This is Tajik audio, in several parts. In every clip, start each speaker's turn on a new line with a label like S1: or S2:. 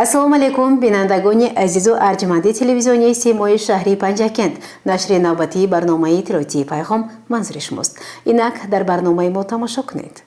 S1: Ассалому алайкум, бинандагони азизу арҷманди телевизиони Симои шаҳри Панҷакент. Нашри навбатии барномаи иттилоотии «Пайғом» манзури шумост. Инак дар барномаи мо тамошо кунед.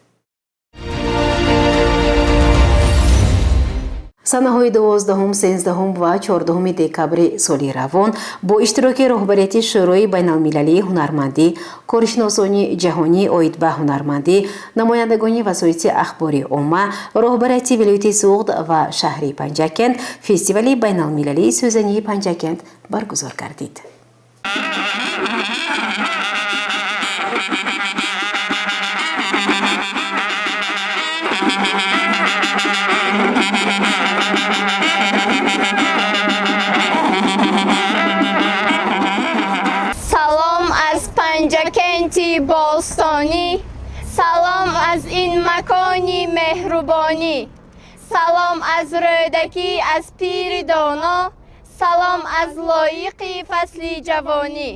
S1: Санаҳои 12, 13 ва 14 декабри соли равон бо иштироки роҳбарияти Шӯрои байналмилалии ҳунармандӣ, коршиносони ҷаҳонӣ оид ба ҳунармандӣ, намояндагони васоити ахбори омма, роҳбарияти вилояти Суғд ва шаҳри Панҷакент фестивали байналмилалии сӯзании Панҷакент баргузор гардид.
S2: Салом аз Панҷакенти бостонӣ, салом аз ин макони меҳрубонӣ, салом аз Рӯдакӣ, аз пири доно, салом аз лоиқи фасли ҷавонӣ.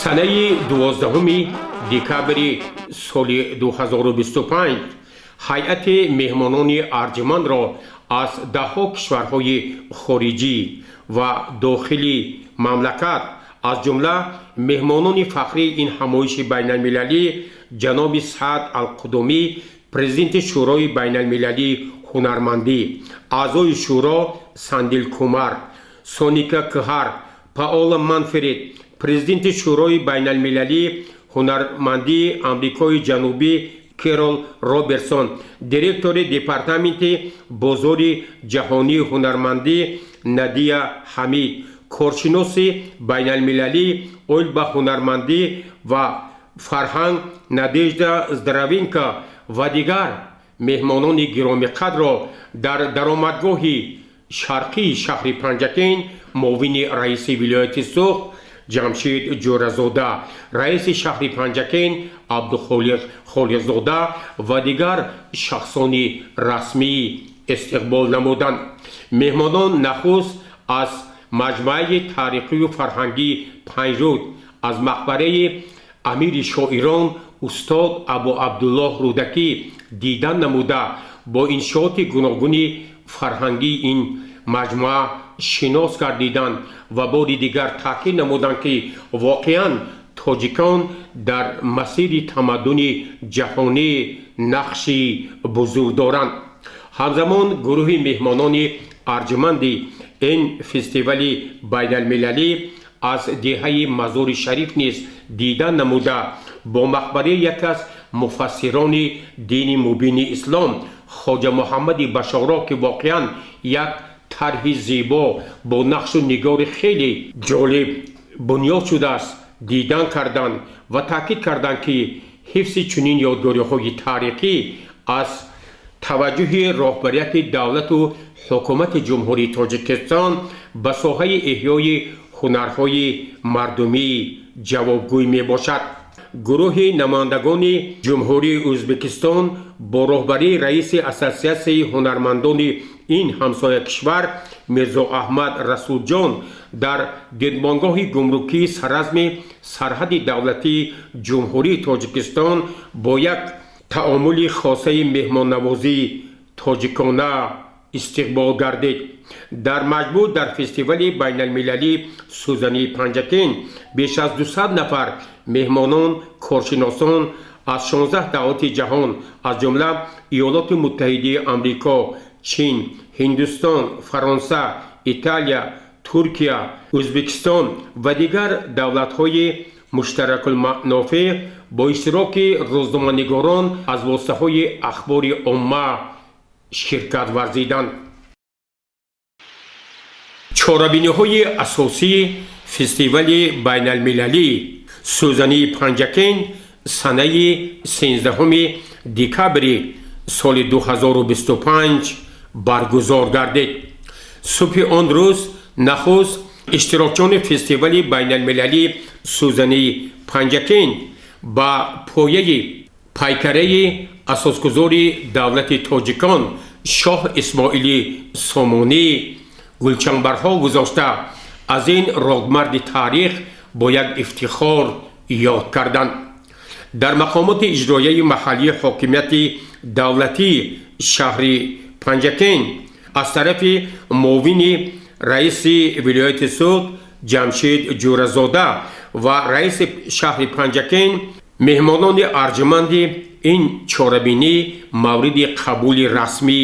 S3: Санаи 12 декабри соли 2025 ҳайати меҳмонони арҷмандро аз даҳҳо кишварҳои хориҷӣ ва дохили мамлакат, аз ҷумла меҳмонони фахрии ин ҳамоиши байналмилалӣ ҷаноби Саъд Алқудумӣ, президенти Шӯрои байналмилалии ҳунармандӣ, аъзои шӯро Сандил Кумар, Соника Кҳар, Паола Манфред, президенти Шӯрои байналмилалии ҳунармандии Амрикои Ҷанубӣ Керол Робертсон, директори департаменти бозори ҷаҳонии ҳунармандӣ Надия Ҳамид, коршиноси байналмилалӣ оид ба ҳунармандӣ ва фарҳанг Надежда Здоровенко ва дигар меҳмонони гиромиқадрро дар даромадгоҳи шарқии шаҳри Панҷакент муовини раиси вилояти Суғд Ҷамшид Ҷӯразода, раиси шаҳри Панҷакент Абдухолиқ Холиқзода ва дигар шахсони расмӣ истиқбол намуданд. Меҳмонон нахуст аз маҷмӯаи таърихию фарҳангии Панҷруд, аз мақбараи амири шоирон устод Абу Абдуллоҳ Рӯдакӣ дидан намуда, бо иншооти гуногуни фарҳангии ин маҷмӯа шинос гардиданд ва бори дигар таъкид намуданд, ки воқеан тоҷикон дар масири тамаддуни ҷаҳонӣ нақши бузург доранд. Ҳамзамон гурӯҳи меҳмонони арҷманди ин фестивали байналмилалӣ аз деҳаи Мазори Шариф низ дидан намуда, бо мақбараи яке аз муфассирони дини мубини ислом Хоҷа Муҳаммади Башоро, ки воқеан як тарҳи зебо бо нақшу нигори хеле ҷолиб бунёд шудааст, дидан карданд ва таъкид карданд, ки ҳифзи чунин ёдгориҳои таърихӣ аз таваҷҷӯҳи роҳбарияти давлату ҳукумати Ҷумҳурии Тоҷикистон ба соҳаи эҳёи ҳунарҳои мардумӣ ҷавобгӯй мебошад. Гурӯҳи намояндагони Ҷумҳурии Ӯзбекистон бо роҳбарии раиси Ассотсиатсияи ҳунармандони ин ҳамсоя кишвар Мирзо Аҳмад Расулҷон дар дидбонгоҳи гумрукии саразми сарҳади давлатии Ҷумҳурии Тоҷикистон бо як таомули хосаи меҳмоннавозии тоҷикона истиқбол гардид. Дар маҷмӯъ дар фестивали байналмилалии сӯзании Панҷакент беш аз 200 нафар меҳмонон, коршиносон аз 16 давлати ҷаҳон, аз ҷумла Иёлоти Муттаҳидаи Амрико, Чин, Ҳиндустон, Фаронса, Италия, Туркия, Ӯзбекистон ва дигар давлатҳои муштаракулманофеъ бо иштироки рӯзноманигорон аз воситаҳои ахбори омма Ширкат варзиданд. Чорабиниҳои асосии фестивали байналмилалии сӯзании Панҷакент санаи 13 декабри соли 2025 баргузор гардид. Субҳи он рӯз нахуст иштирокчиёни фестивали байналмилалии сӯзании Панҷакент ба пояи пайкараи асосгузори давлати тоҷикон Шоҳ Исмоили Сомонӣ гулчанбарҳо гузошта, аз ин родмарди таърих бо як ифтихор ёд карданд. Дар мақомоти иҷроияи маҳаллии ҳокимияти давлатии шаҳри Панҷакент аз тарафи муовини раиси вилояти Суғд Ҷамшид Ҷӯразода ва раиси шаҳри Панҷакент меҳмонони арҷманди ин чорабинӣ мавриди қабули расмӣ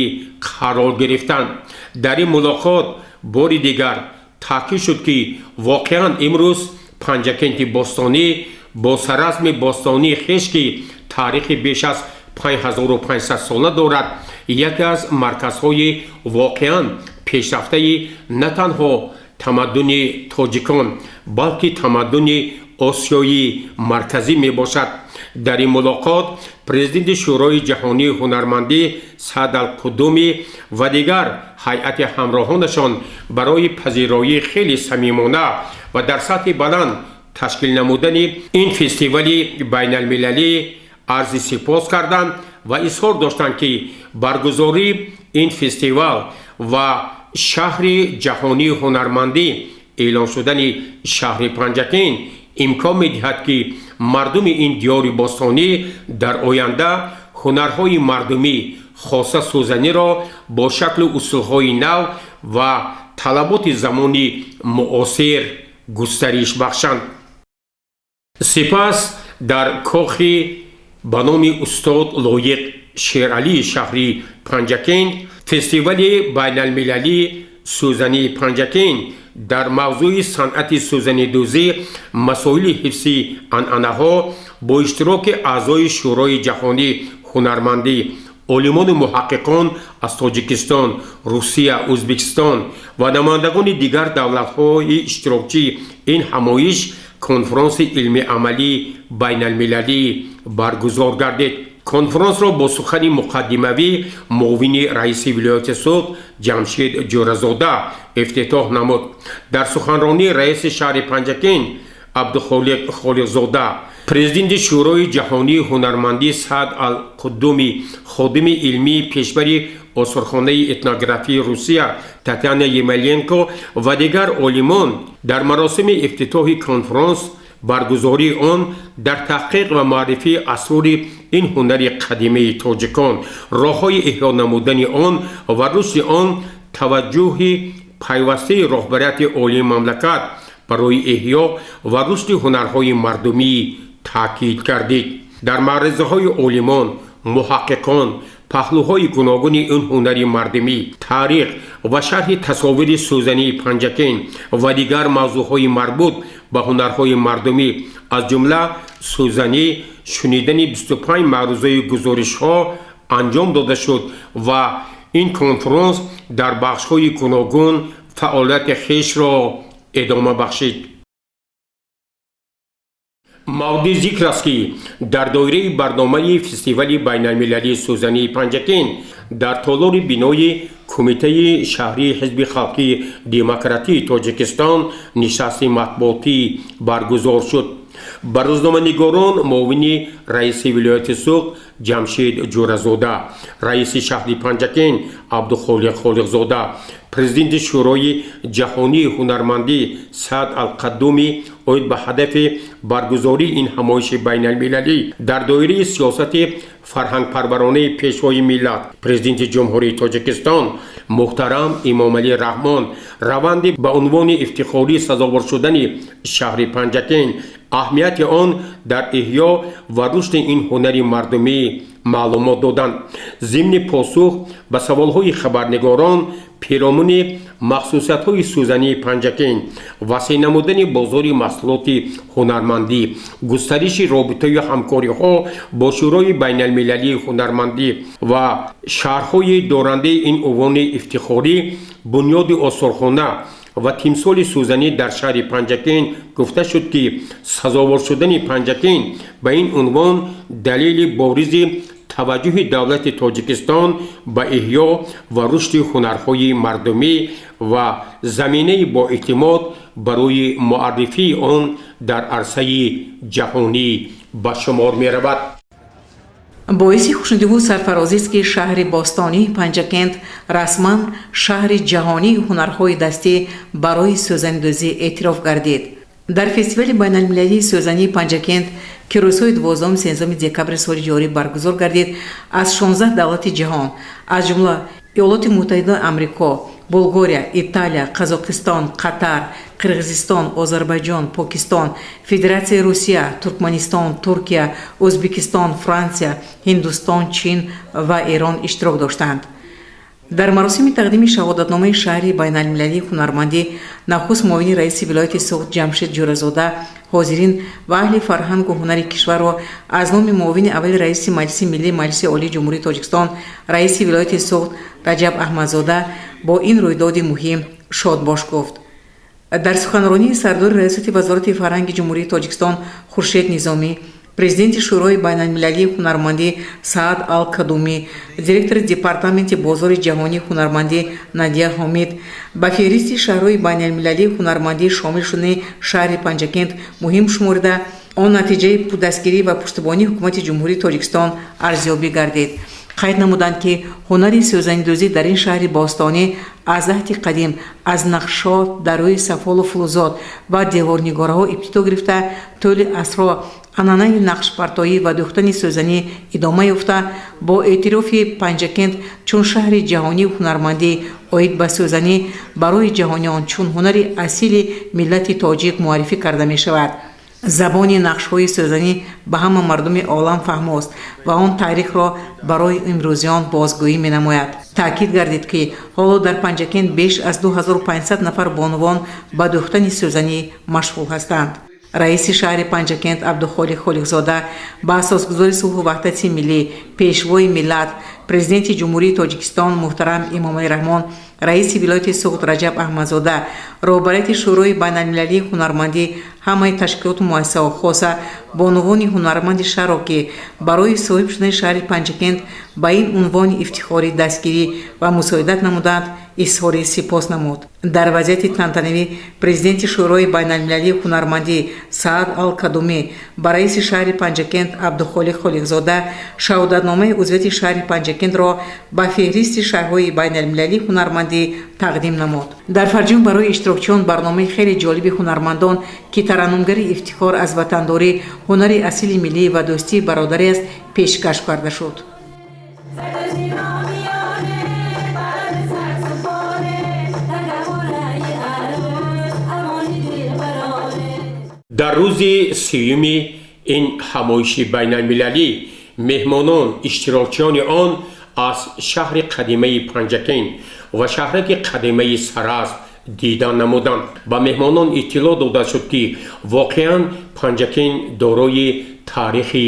S3: қарор гирифтанд. Дар ин мулоқот бори дигар таъкид шуд, ки воқеан имрӯз Панҷакенти бостонӣ бо саразми бостонии хеш, ки таърихи беш аз 5500 сола дорад, яке аз марказҳои воқеан пешрафтаи на танҳо тамаддуни тоҷикон, балки тамаддуни Осиёи Марказӣ мебошад. Дар ин мулоқот президенти Шӯрои ҷаҳонии ҳунармандӣ Саъд Алқудумӣ ва дигар ҳайати ҳамроҳонашон барои пазироии хеле самимона ва дар сатҳи баланд ташкил намудани ин фестивали байналмилалӣ арзи сипос карданд ва изҳор доштанд, ки баргузории ин фестивал ва шаҳри ҷаҳонии ҳунармандӣ эълон шудани шаҳри Панҷакент имкон медиҳад, ки мардуми ин диёри бостонӣ дар оянда ҳунарҳои мардумӣ, хоса сӯзаниро, бо шаклу усулҳои нав ва талаботи замони муосир густариш бахшанд. Сипас дар кохи ба номи устод Лоиқ Шералии шаҳри Панҷакент фестивали байналмилалии сӯзании Панҷакент дар мавзӯи санъати сӯзанидӯзӣ, масоили ҳифзи анъанаҳо бо иштироки аъзои Шӯрои ҷаҳонии ҳунармандӣ, олимону муҳаққиқон аз Тоҷикистон, Русия, Ӯзбекистон ва намояндагони дигар давлатҳои иштирокчии ин ҳамоиш конфронси илмиамалии байналмилалӣ баргузор гардид. Конфронсро бо сухани муқаддимавӣ муовини раиси вилояти Суғд Ҷамшид Ҷӯразода ифтитоҳ намуд. Дар суханронии раиси шаҳри Панҷакент Абдухолиқ Холиқзода, президенти Шӯрои ҷаҳонии ҳунармандӣ Саъд Алқуддумӣ, ходими илмии пешбари осорхонаи этнографии Русия Татяна Емеленко ва дигар олимон дар маросими ифтитоҳи конфронс баргузории он дар таҳқиқ ва муаррифии асрори ин ҳунари қадимаи тоҷикон, роҳҳои эҳё намудани он ва рушди он, таваҷҷӯҳи пайвастаи роҳбарияти олии мамлакат барои эҳё ва рушди ҳунарҳои мардумӣ таъкид гардид. Дар маъризаҳои олимон, муҳаққиқон паҳлӯҳои гуногуни ин ҳунари мардумӣ, таърих ва шарҳи тасовири сӯзании Панҷакент ва дигар мавзӯъҳои марбут ба ҳунарҳои мардумӣ, аз ҷумла сӯзанӣ, шунидани 25 маърузаи гузоришҳо анҷом дода шуд ва ин конфронс дар бахшҳои гуногун фаъолияти хешро идома бахшид. Мавриди зикр аст, ки дар доираи барномаи фестивали байналмилалии сӯзании Панҷакент дар толори бинои Кумитаи шаҳрии Ҳизби халқии демократии Тоҷикистон нишасти матбуотӣ баргузор шуд. Ба рӯзноманигорон муовини раиси вилояти Суғд Ҷамшид Ҷӯразода, раиси шаҳри Панҷакент Абдухолиқ Холиқзода, президенти Шӯрои ҷаҳонии ҳунармандӣ Саъд Алқаддумӣ оид ба ҳадафи баргузории ин ҳамоиши байналмилалӣ дар доираи сиёсати фарҳангпарваронаи Пешвои миллат, Президенти Ҷумҳурии Тоҷикистон муҳтарам Эмомалӣ Раҳмон, раванди ба унвони ифтихорӣ сазовор шудани шаҳри Панҷакент, аҳамияти он дар эҳё ва рушди ин ҳунари мардумӣ. Маълумот доданд. Зимни посух ба саволҳои хабарнигорон перомуни махсусиятҳои сӯзании Панҷакент, васеъ намудани бозори маҳсулоти ҳунармандӣ, густариши робитаю ҳамкориҳо бо Шӯрои байналмилалии ҳунармандӣ ва шаҳрҳои дорандаи ин унвони ифтихорӣ, бунёди осорхона ва тимсоли сӯзанӣ дар шаҳри Панҷакент гуфта шуд, ки сазовор шудани Панҷакент ба ин унвон далели боризи таваҷҷӯҳи давлати Тоҷикистон ба эҳё ва рушди ҳунарҳои мардумӣ ва заминаи боэътимод барои муаррифии он дар арсаи ҷаҳонӣ ба шумор меравад.
S4: Боиси хушнудиву сарфарозист, ки шаҳри бостонии Панҷакент расман шаҳри ҷаҳонии ҳунарҳои дастӣ барои сӯзанидӯзӣ эътироф гардид. Дар фестивали байналмилалии сӯзании Панҷакент, ки рӯзҳои 12-13 декабри соли ҷорӣ баргузор гардид, аз 16 давлати ҷаҳон, аз ҷумла Иёлоти Муттаҳидаи Амрико, Булғория, Италия, Қазоқистон, Қатар, Қирғизистон, Озарбойҷон, Покистон, Федератсияи Русия, Туркманистон, Туркия, Ӯзбекистон, Франсия, Ҳиндустон, Чин ва Эрон иштирок доштанд. Дар маросими тақдими шаҳодатномаи шаҳри байналмилалии ҳунармандӣ нахуст муовини раиси вилояти Суғд Ҷамшед Ҷӯразода ҳозирин ва аҳли фарҳангу ҳунари кишварро аз номи муовини аввали раиси Маҷлиси Миллии Маҷлиси Олии Ҷумҳурии Тоҷикистон, раиси вилояти Суғд Раҷаб Аҳмадзода бо ин рӯйдоди муҳим шодбош гуфт. Дар суханронии сардори Раёсати Вазорати фарҳанги Ҷумҳурии Тоҷикистон Хуршед Низомӣ, президенти Шӯрои байналмилалии ҳунармандӣ Саад Ал Кадумӣ, директори Департаменти бозори ҷаҳонии ҳунармандӣ Надия Ҳомид ба феҳристи шаҳрҳои байналмилалии ҳунармандӣ шомил шудани шаҳри Панҷакент муҳим шуморида, он натиҷаи дастгирӣ ва пуштибонии Ҳукумати Ҷумҳурии Тоҷикистон арзёбӣ гардид. Қайд намуданд, ки ҳунари сӯзанидӯзӣ дар ин шаҳри бостонӣ аз аҳди қадим аз нақшҳо дар рӯи сафолу фулузот ва деворнигораҳо ибтидо гирифта, тӯли асрҳо анъанаи нақшпартоӣ ва дӯхтани сӯзанӣ идома ёфта, бо эътирофи Панҷакент чун шаҳри ҷаҳонии ҳунармандӣ оид ба сӯзанӣ барои ҷаҳониён чун ҳунари асили миллати тоҷик муаррифӣ карда мешавад. Забони нақшҳои сӯзанӣ ба ҳама мардуми олам фаҳмост ва он таърихро барои имрӯзиён бозгӯӣ менамояд. Таъкид гардид, ки ҳоло дар Панҷакент беш аз 2500 нафар бонувон ба дӯхтани сӯзанӣ машғул ҳастанд. Раиси шаҳри Панҷакент Абдухолиқ Холиқзода ба асосгузори сулҳу ваҳдати миллӣ, Пешвои миллат, Президенти Ҷумҳурии Тоҷикистон муҳтарам Эмомалӣ Раҳмон, раиси вилояти Суғд Раҷаб Аҳмадзода, роҳбарияти Шӯрои байналмилалии ҳунармандӣ, ҳамаи ташкилоту муассисаҳо, хоса бонувони ҳунарманди шаҳрро, ки барои соҳиб шудани шаҳри Панҷакент ба ин унвони ифтихорӣ дастгирӣ ва мусоидат намуданд, изҳори сипос намуд. Дар вазъияти тантанавӣ президенти Шӯрои байналмилалии ҳунармандӣ Саад Ал Кадумӣ ба раиси шаҳри Панҷакент Абдухолиқ Холиқзода шаҳодатномаи узвияти шаҳри Панҷакентро ба феҳристи шаҳрҳои байналмилалии ҳунармандӣ тақдим намуд. Дар фарҷом барои иштирокчиён барномаи хеле ҷолиби ҳунармандон, ки тараннумгари ифтихор аз ватандорӣ, ҳунари асили миллӣ ва дӯстии бародарӣ аст, пешкаш карда шуд.
S3: Дар рӯзи сеюми ин ҳамоиши байналмилалӣ меҳмонон, иштирокчиёни он аз шаҳри қадимаи Панҷакент ва шаҳраки қадимаи Саразм дидан намуданд. Ба меҳмонон иттилоъ дода шуд, ки воқеан Панҷакент дорои таърихи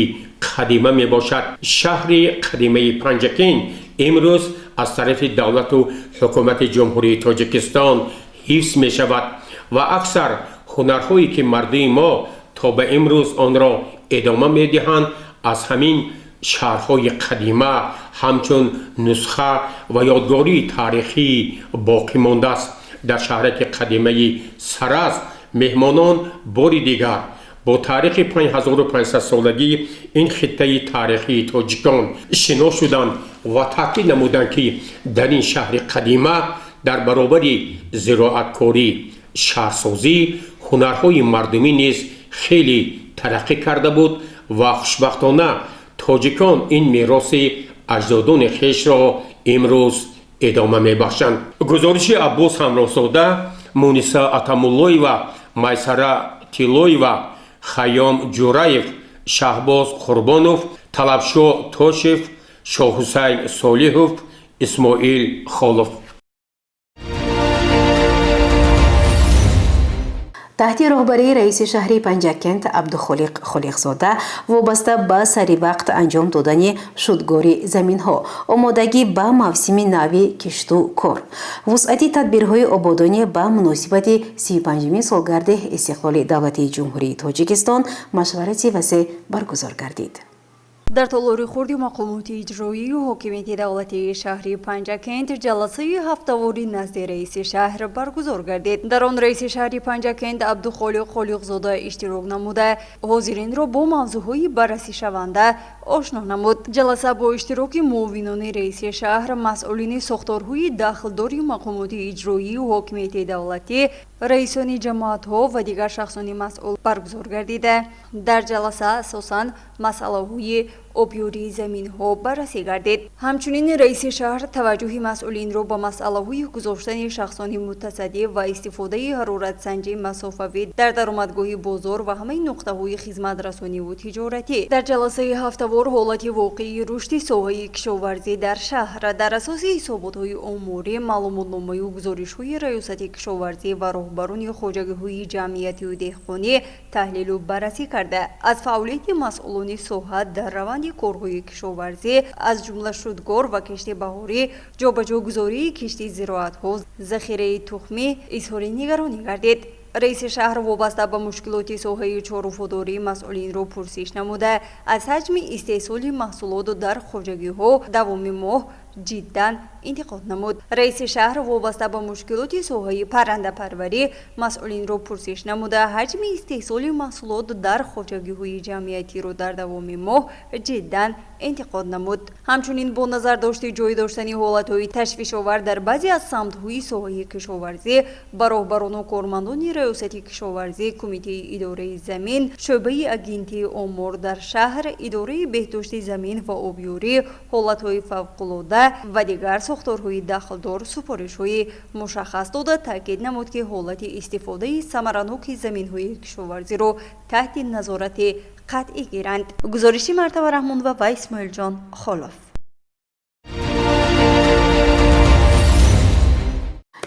S3: қадима мебошад. Шаҳри қадимаи Панҷакент имрӯз аз тарафи давлату ҳукумати Ҷумҳурии Тоҷикистон ҳифз мешавад ва аксар ҳунарҳое, ки мардуми мо то ба имрӯз онро идома медиҳанд, аз ҳамин шаҳрҳои қадима ҳамчун нусха ва ёдгории таърихӣ боқӣ мондааст. Дар шаҳраки қадимаи Саразм меҳмонон бори дигар бо таърихи 5500-солагии ин хиттаи таърихии тоҷикон шинос шуданд ва таъкид намуданд, ки дар ин шаҳри қадима дар баробари зироаткорӣ, шаҳрсозӣ, ҳунарҳои мардумӣ низ хеле тараққӣ карда буд ва хушбахтона тоҷикон ин мероси аҷдодони хешро имрӯз идома мебахшанд. Гузориши Аббос Ҳамроҳзода, Муниса Атамуллоева, Майсара Тиллоева, Хайём Ҷураев, Шаҳбоз Қурбонов, Талабшо. Тошев, Шоҳҳусайн Солиҳов, Исмоил Холов.
S1: Таҳти роҳбарии раиси шаҳри Панҷакент Абдухолиқ Холиқзода вобаста ба саривақт анҷом додани шудгори заминҳо, омодагӣ ба мавсими нави кишту кор, вусъати тадбирҳои ободонӣ ба муносибати 35-умин солгарди истиқлоли давлатии Ҷумҳурии Тоҷикистон машварати васеъ баргузор гардид.
S5: Дар толори хурди мақомоти иҷроию ҳокимияти давлатии шаҳри Панҷакент ҷаласаи ҳафтаворӣ назди раиси шаҳр баргузор гардид. Дар он раиси шаҳри Панҷакент Абдухолиқ Холиқзода иштирок намуда, ҳозиринро бо мавзӯъҳои баррасишаванда ошно намуд. Ҷаласа бо иштироки муовинони раиси шаҳр, масъулини сохторҳои дахлдори мақомоти иҷроию ҳокимияти давлатӣ, раисони ҷамоатҳо ва дигар шахсони масъул баргузор гардида. Дар ҷаласа асосан масъалаҳои обёрии заминҳо баррасӣ гардид. Ҳамчунин раиси шаҳр таваҷҷӯҳи масъулинро ба масъалаҳои гузоштани шахсони мутасаддӣ ва истифодаи ҳароратсанҷи масофавӣ дар даромадгоҳи бозор ва ҳамаи нуқтаҳои хизматрасониву тиҷоратӣ. Дар ҷаласаи ҳафтавор ҳолати воқеии рушди соҳаи кишоварзӣ дар шаҳр дар асоси ҳисоботҳои оморӣ, маълумотномаю гузоришҳои Раёсати кишоварзӣ ва роҳбарони хоҷагиҳои ҷамъиятию деҳқонӣ таҳлилу баррасӣ карда, аз фаъолияти масъулони соҳа дар раванди корҳои кишоварзӣ, аз ҷумла шудгор ва кишти баҳорӣ, ҷобаҷогузории кишти зироатҳо, захираи тухмӣ изҳори нигаронӣ гардид. Раиси шаҳр вобаста ба мушкилоти соҳаи чоруводорӣ масъулинро пурсиш намуда, аз ҳаҷми истеҳсоли маҳсулот дар хоҷагиҳо давоми моҳ ҷиддан интиқод намуд. Раиси шаҳр вобаста ба мушкилоти соҳаи паррандапарварӣ масъулинро пурсиш намуда, ҳаҷми истеҳсоли маҳсулот дар хоҷагиҳои ҷамъиятиро дар давоми моҳ ҷиддан интиқод намуд. Ҳамчунин бо назардошти ҷой доштани ҳолатҳои ташвишовар дар баъзе аз самтҳои соҳаи кишоварзӣ ба роҳбарону кормандони Раёсати кишоварзӣ, Кумитаи идораи замин, шӯъбаи Агентии омор дар шаҳр, Идораи беҳдошти замин ва обёрӣ, ҳолатҳои фавқулода ва дигар сохторҳои дахлдор супоришҳои мушаххас дода, таъкид намуд, ки ҳолати истифодаи самараноки заминҳои кишоварзиро таҳти назорати қатъӣ гиранд. Гузориши Мартаба Раҳмонова ва Исмоилҷон Холов.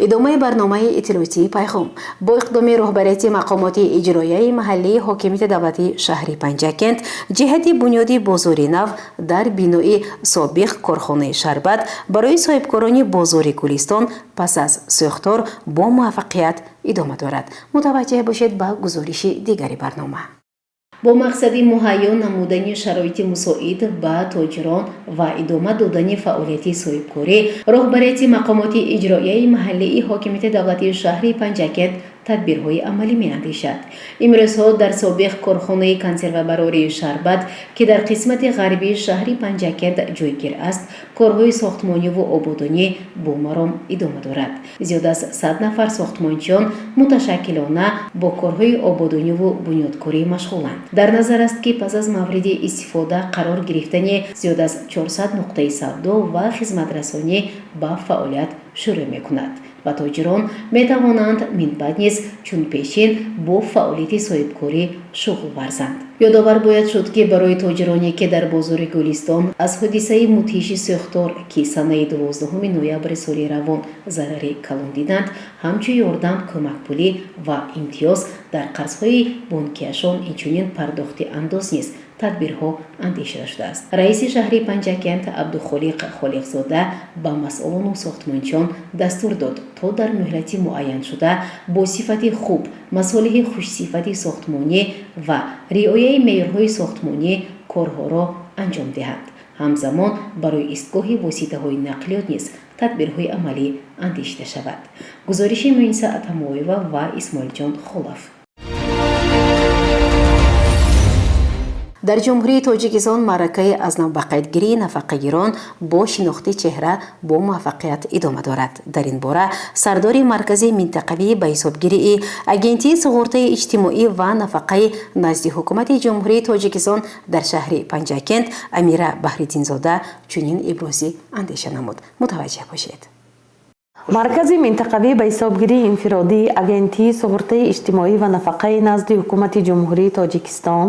S1: Идомаи барномаи иттилоотии «Пайғом». Бо иқдоми роҳбарияти мақомоти иҷроияи маҳаллии ҳокимияти давлатии шаҳри Панҷакент ҷиҳати бунёди бозори нав дар бинои собиқ корхонаи шарбат барои соҳибкорони бозори Гулистон пас аз сӯхтор бо муваффақият идома дорад. Мутаваҷҷеҳ бошед ба гузориши дигари барнома. Бо мақсади муҳайё намудани шароити мусоид ба тоҷирон ва идома додани фаъолияти соҳибкорӣ, роҳбарияти мақомоти иҷроияи маҳаллии ҳокимияти давлатии шаҳри Панҷакент тадбирҳои амалӣ меандешад. Имрӯзҳо дар собиқ корхонаи консервабарории шарбат, ки дар қисмати ғарбии шаҳри Панҷакент ҷойгир аст, корҳои сохтмониву ободонӣ бо маром идома дорад. Зиёд аз 100 нафар сохтмончиён муташаккилона бо корҳои ободониву бунёдкорӣ машғуланд. Дар назар аст, ки пас аз мавриди истифода қарор гирифтани зиёд аз 400 нуқтаи савдо ва хизматрасонӣ ба фаъолият шурӯъ мекунад ва тоҷирон метавонанд минбаъд низ чун пешин бо фаъолияти соҳибкорӣ шуғл варзанд. Ёдовар бояд шуд, ки барои тоҷироне, ки дар бозори Гулистон аз ҳодисаи мудҳиши сӯхтор, ки санаи 12 ноябри соли равон зарари калон диданд, ҳамчун ёрдам кӯмакпулӣ ва имтиёз дар қарзҳои бонкиашон, инчунин пардохти андоз низ тадбирҳо андешида шудааст. Раиси шаҳри Панҷакент Абдухолиқ Холиқзода ба масъулону сохтмончиён дастур дод, то дар муҳлати муайяншуда бо сифати хуб, масолеҳи хушсифати сохтмонӣ ва риояи меъёрҳои сохтмонӣ корҳоро анҷом диҳанд. Ҳамзамон барои истгоҳи воситаҳои нақлиёт низ тадбирҳои амалӣ андешида шавад. Гузориши Муниса Атамоева ва Исмоилҷон Холов. Дар Ҷумҳурии Тоҷикистон маъракаи аз нав ба қайдгирии нафақагирон бо шинохти чеҳра бо муваффақият идома дорад. Дар ин бора сардори маркази минтақавии ба ҳисобгирии Агентии суғуртаи иҷтимоӣ ва нафақаи назди Ҳукумати Ҷумҳурии Тоҷикистон дар шаҳри Панҷакент Амира Баҳриддинзода чунин ибрози андеша намуд. Мутаваҷҷеҳ бошед.
S6: Маркази минтақавӣ ба ҳисобгирии инфиродии Агентии суғуртаи иҷтимоӣ ва нафақаи назди Ҳукумати Ҷумҳурии Тоҷикистон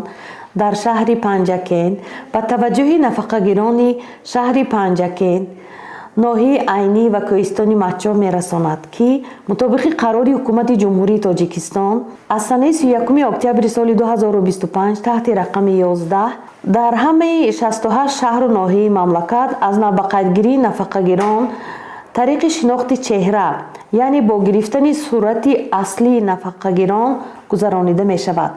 S6: Дар шаҳри Панҷакент ба таваҷҷӯҳи нафақагирони шаҳри Панҷакент, ноҳияи Айнӣ ва кӯҳистони Мачо мерасонад, ки мутобиқи қарори Ҳукумати Ҷумҳурии Тоҷикистон аз санаи 31 октябри соли 2025 таҳти рақами 11 дар ҳамаи 68 шаҳру ноҳияи мамлакат аз навбақайдгирии нафақагирон тариқи шинохти чеҳра, яъне бо гирифтани сурати аслии нафақагирон гузаронида мешавад.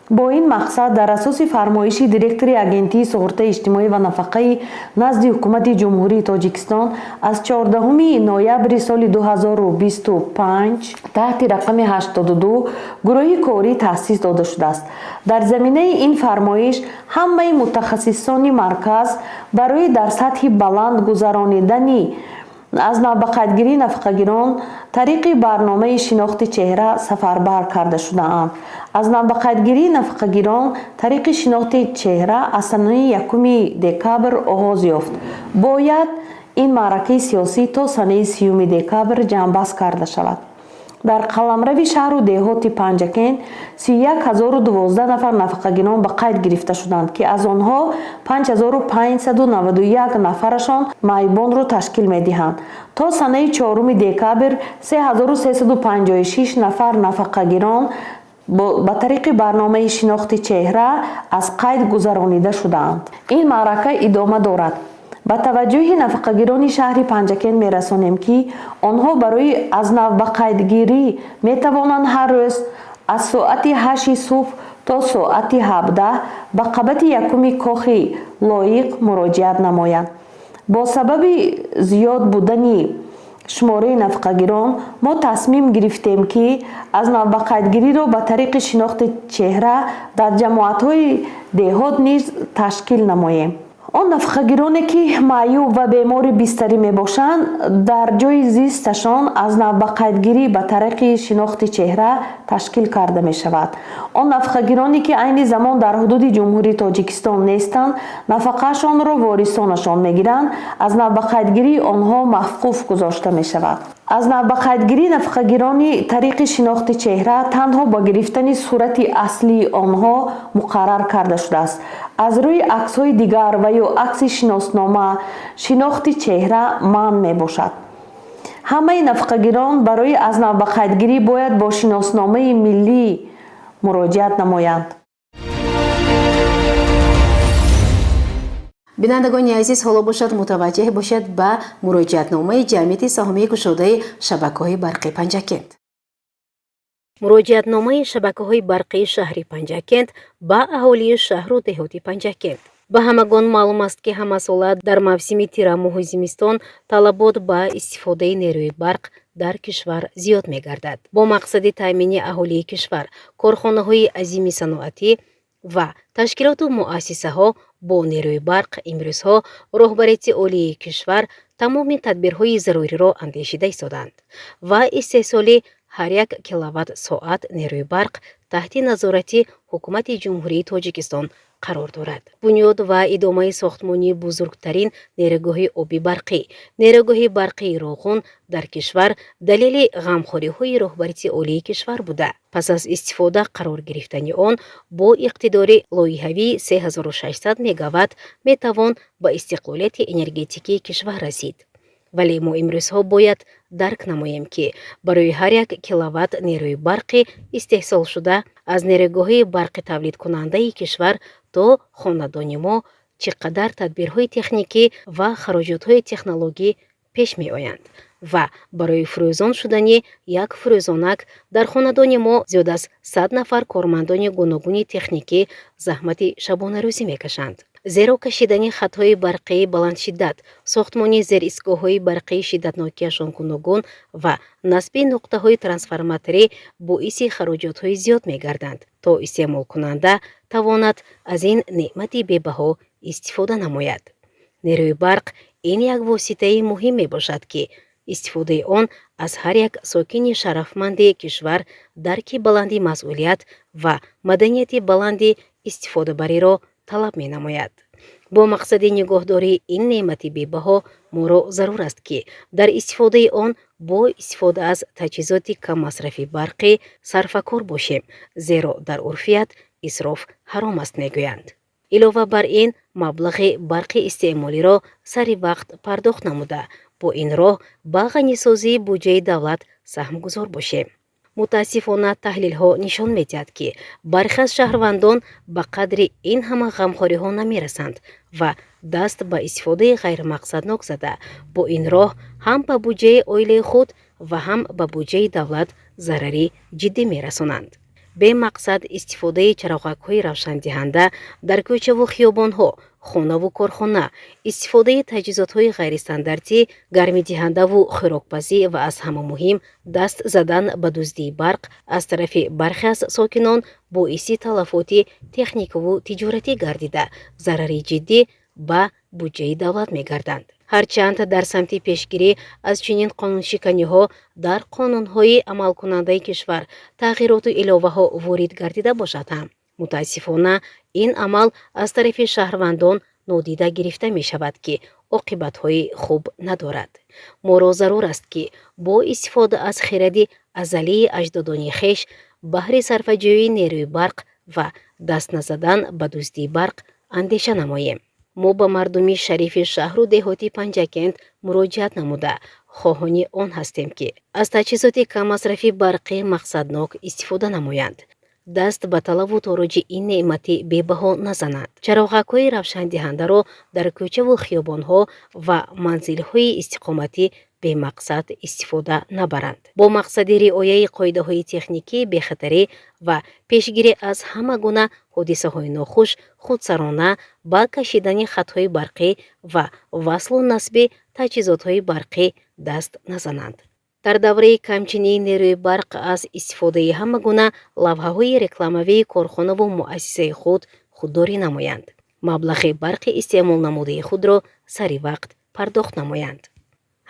S6: Бо ин мақсад, дар асоси фармоиши директори Агентии суғуртаи иҷтимоӣ ва нафақаи назди Ҳукумати Ҷумҳурии Тоҷикистон аз 14 ноябри соли 2025 таҳти рақами 82 гурӯҳи корӣ таъсис дода шудааст. Дар заминаи ин фармоиш ҳамаи мутахассисони марказ барои дар сатҳи баланд гузаронидани аз навбақайдгирии нафақагирон тариқи барномаи шинохти чеҳра сафарбар карда шудаанд. Аз навбақайдгирии нафақагирон тариқи шинохти чеҳра аз санаи 1 декабр оғоз ёфт. Бояд ин маъракаи сиёсӣ то санаи 30 декабр ҷамъбаст карда шавад. Дар қаламрави шаҳру деҳоти Панҷакент 31 012 нафар нафақагирон ба қайд гирифта шуданд, ки аз онҳо 5591 нафарашон маъюбонро ташкил медиҳанд. То санаи 4 декабр 3356 нафар нафақагирон ба тариқи барномаи шинохти чеҳра аз қайд гузаронида шудаанд. Ин маърака идома дорад. Ба таваҷҷӯҳи нафақагирони шаҳри Панҷакент мерасонем, ки онҳо барои аз навбақайдгирӣ метавонанд ҳар рӯз аз соати 8 субҳ то соати 17 ба қабати якуми кохи Лоиқ муроҷиат намоянд. Бо сабаби зиёд будани шумораи нафақагирон мо тасмим гирифтем, ки аз навбақайдгириро ба тариқи шинохти чеҳра дар ҷамоатҳои деҳот низ ташкил намоем. Он нафақагироне, ки маъюб ва бемори бистарӣ мебошанд, дар ҷои зисташон аз навбақайдгирӣ ба тариқи шинохти чеҳра ташкил карда мешавад. Он нафақагироне, ки айни замон дар ҳудуди Ҷумҳурии Тоҷикистон нестанд, нафақаашонро ворисонашон мегиранд, аз навбақайдгирии онҳо мавқуф гузошта мешавад. Аз навбақайдгирии нафақагирони тариқи шинохти чеҳра танҳо бо гирифтани сурати аслии онҳо муқаррар карда шудааст. Аз рӯи аксҳои дигар ва ё акси шиноснома шинохти чеҳра манъ мебошад. Ҳамаи нафақагирон барои аз навбақайдгирӣ бояд бо шиносномаи миллӣ муроҷиат намоянд.
S1: Бинандагони азиз, ҳоло бошад, мутаваҷҷеҳ бошад ба муроҷиатномаи Ҷамъияти саҳомии кушодаи шабакаҳои барқи Панҷакент. Муроҷиатномаи шабакаҳои барқии шаҳри Панҷакент ба аҳолии шаҳру деҳоти Панҷакент. Ба ҳамагон маълум аст, ки ҳамасола дар мавсими тирамоҳу зимистон талабот ба истифодаи нерӯи барқ дар кишвар зиёд мегардад. Бо мақсади таъмини аҳолии кишвар, корхонаҳои азими саноатӣ ва ташкилоту муассисаҳо бо нерӯи барқ имрӯзҳо роҳбарияти олии кишвар тамоми тадбирҳои заруриро андешида истоданд ва истеҳсоли ҳар як киловатт соат нерӯи барқ таҳти назорати Ҳукумати Ҷумҳурии Тоҷикистон қарор дорад. Бунёд ва идомаи сохтмонии бузургтарин нерӯгоҳи оби барқӣ, нерӯгоҳи барқии Роғун дар кишвар далели ғамхориҳои роҳбарияти олии кишвар буда, пас аз истифода қарор гирифтани он бо иқтидори лоиҳавии 3600 мегаватт метавон ба истиқлолияти энергетикии кишвар расид. Вале мо имрӯзҳо бояд дарк намоем, ки барои ҳар як киловатт нерӯи барқи истеҳсолшуда аз нерӯгоҳи барқи тавлидкунандаи кишвар то хонадони мо чӣ қадар тадбирҳои техникӣ ва хароҷотҳои технологӣ пеш меоянд ва барои фурӯзон шудани як фурӯзонак дар хонадони мо зиёд аз 100 нафар кормандони гуногуни техникӣ заҳмати шабонарӯзӣ мекашанд. Зеро кашидани хатҳои барқии баландшиддат, сохтмони зеристгоҳҳои барқии шиддатнокиашон гуногун ва насби нуқтаҳои трансформаторӣ боиси хароҷотҳои зиёд мегарданд, то истеъмолкунанда тавонад аз ин неъмати бебаҳо истифода намояд. Нерӯи барқ ин як воситаи муҳим мебошад, ки истифодаи он аз ҳар як сокини шарафманди кишвар дарки баланди масъулият ва маданияти баланди истифодабариро талаб менамояд. Бо мақсади нигоҳдории ин неъмати бебаҳо моро зарур аст, ки дар истифодаи он бо истифода аз таҷҳизоти каммасрафи барқӣ сарфакор бошем, зеро дар урфият Исроф ҳаром аст, мегӯянд. Илова бар ин, маблағи барқи истеъмолиро сари вақт пардохт намуда, бо ин роҳ ба ғанисозии буҷаи давлат саҳмгузор бошем. Мутаассифона, таҳлилҳо нишон медиҳад, ки бархе аз шаҳрвандон ба қадри ин ҳама ғамхориҳо намерасанд ва даст ба истифодаи ғайримақсаднок зада, бо ин роҳ ҳам ба буҷаи оилаи худ ва ҳам ба буҷаи давлат зарари ҷиддӣ мерасонанд. Бемақсад истифодаи чароғакҳои равшандиҳанда дар кӯчаву хиёбонҳо, хонаву корхона, истифодаи таҷҳизотҳои ғайристандартӣ, гармидиҳандаву хӯрокпазӣ ва аз ҳама муҳим, даст задан ба дуздии барқ аз тарафи бархе аз сокинон боиси талафоти техникаву тиҷоратӣ гардида, зарари ҷиддӣ ба буҷаи давлат мегарданд. Ҳарчанд дар самти пешгирӣ аз чунин қонуншиканиҳо дар қонунҳои амалкунандаи кишвар тағйироту иловаҳо ворид гардида бошад ҳам, мутаассифона, ин амал аз тарафи шаҳрвандон нодида гирифта мешавад, ки оқибатҳои хуб надорад. Моро зарур аст, ки бо истифода аз хиради азалии аҷдодони хеш баҳри сарфаҷӯии нерӯи барқ ва даст назадан ба дуздии барқ андеша намоем. Мо ба мардуми шарифи шаҳру деҳоти Панҷакент муроҷиат намуда, хоҳони он ҳастем, ки аз таҷҳизоти каммасрафи барқӣ мақсаднок истифода намоянд, даст ба талабу тороҷи ин неъмати бебаҳо назананд, чароғакҳои равшандиҳандаро дар кӯчаву хиёбонҳо ва манзилҳои истиқоматӣ бемақсад истифода набаранд. Бо мақсади риояи қоидаҳои техникии бехатарӣ ва пешгирӣ аз ҳама гуна ҳодисаҳои нохуш, худсарона ба кашидани хатҳои барқӣ ва васлу насби таҷҳизотҳои барқӣ даст назананд. Дар давраи камчинии нерӯи барқ аз истифодаи ҳама гуна лавҳаҳои рекламавии корхонаву муассисаи худ худдорӣ намоянд, маблағи барқи истеъмолнамудаи худро сари вақт пардохт намоянд.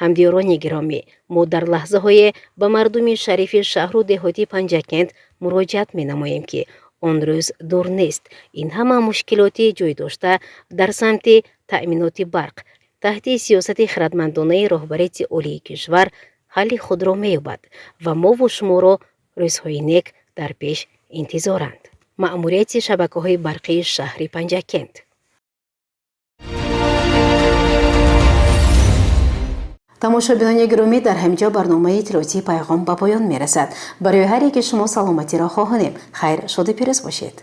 S1: Ҳамдиёрони гиромӣ, мо дар лаҳзаҳое ба мардуми шарифи шаҳру деҳоти Панҷакент муроҷиат менамоем, ки он рӯз дур нест, ин ҳама мушкилоти ҷой дошта дар самти таъминоти барқ таҳти сиёсати хирадмандонаи роҳбарияти олии кишвар ҳалли худро меёбад ва мову шуморо рӯзҳои нек дар пеш интизоранд. Маъмурияти шабакаҳои барқии шаҳри Панҷакент. Тамошобинони гиромӣ, дар ҳамин ҷо барномаи иттилоотии Пайғом ба поён мерасад. Барои ҳар яке шумо саломатиро хоҳонем. Хайр, шоду пирӯз бошед.